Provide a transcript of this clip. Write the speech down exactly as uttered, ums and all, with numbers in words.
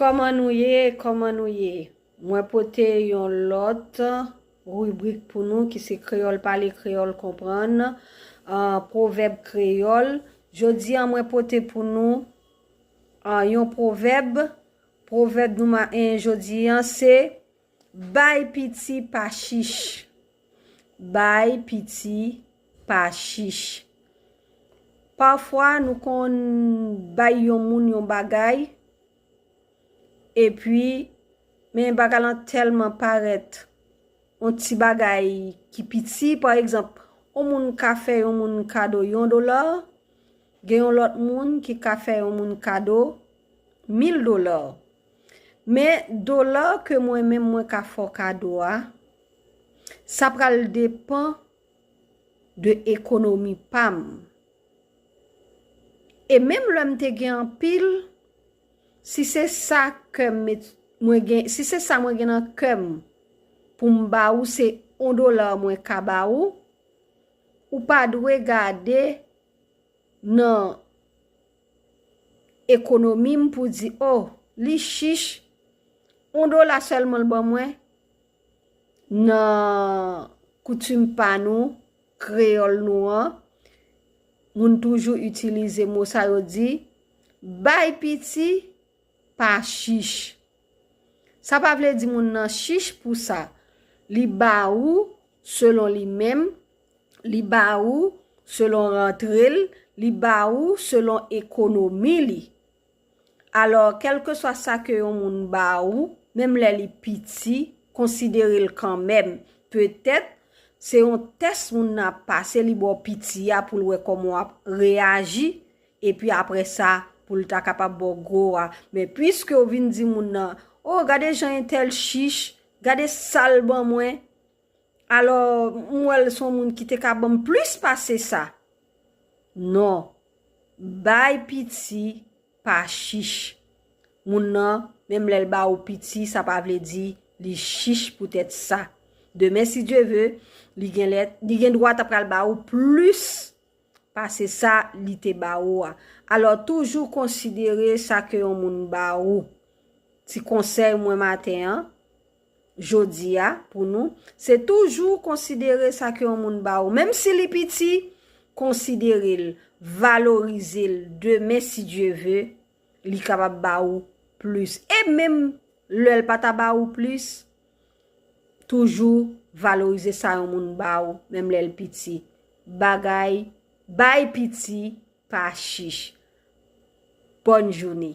Kòman nou ye? Kòman nou ye? Mwen pote yon lòt ribrik pou nou ki se Kreyòl pale, Kreyòl konprann, ah, pwovèb kreyòl. Jodi a, mwen pote pou nou, ah, yon pwovèb. Pwovèb nou ma-, eh, jodi a, se bay piti pa chich. Bay piti pa chich. Pafwa, nou konn bay yon moun yon bagay, epi, men bagay lan tèlman parèt yon ti bagay ki piti. Pa egzanp, yon moun ka fè yon moun kado yon dola, gen yon lòt moun ki ka fè yon moun kado mil dola. Men dola ke mwen menm mwen ka fè w kado a, sa pral depann de ekonomi pa m. E menm lè m te gen anpil, si se sa kè m met-, mwen gen, si se sa mwen gen nan kè m pou m ba ou, se yon dola mwen ka ba ou, ou pa dwe gade nan ekonomi m pou di, "Oh, li chich, yon dola sèlman l ban mwen." Nan koutim pa nou, kreyòl nou an, moun toujou itilize mo sa, yo di, "Bay piti, pa chich." Sa pa vle di moun nan chich pou sa. Li ba ou selon li menm, li ba ou selon rantre l, li ba ou selon ekonomi li. Alò, kèlkeswa sa ke yon moun ba ou, menm lè li piti, konsidere l kanmenm. Petèt, se yon tès moun nan ap pase, li ba w piti a pou l wè kòman w ap reyaji, epi apre sa, pou l ta kapab ba w gwo a. Men piske w vin di moun nan, "Oh, gade jan entèl chich, gade sa l ban mwen, alò, m wè l se yon moun ki te ka ban m plis pase sa." Non, bay piti pa chich. Moun nan, menm lè l ba ou piti, sa pa vle di li chich poutèt sa. Demen, si Dye ve, li gen lè, li gen dwa ta pral ba ou plis pase sa li te ba ou a. Alò, toujou konsidere sa ke yon moun ba ou. Ti konsèy mwen maten an, jodi a, pou nou, se toujou konsidere sa ke yon moun ba ou. Menm si li piti, konsidere l, valorize l. Demen, si Dye ve, li kapab ba ou plis. E menm lè l pa ta ba ou plis, toujou valorize sa yon moun ba ou, menm lè l piti. Bagay, bay piti, pa chich. Bòn jounen.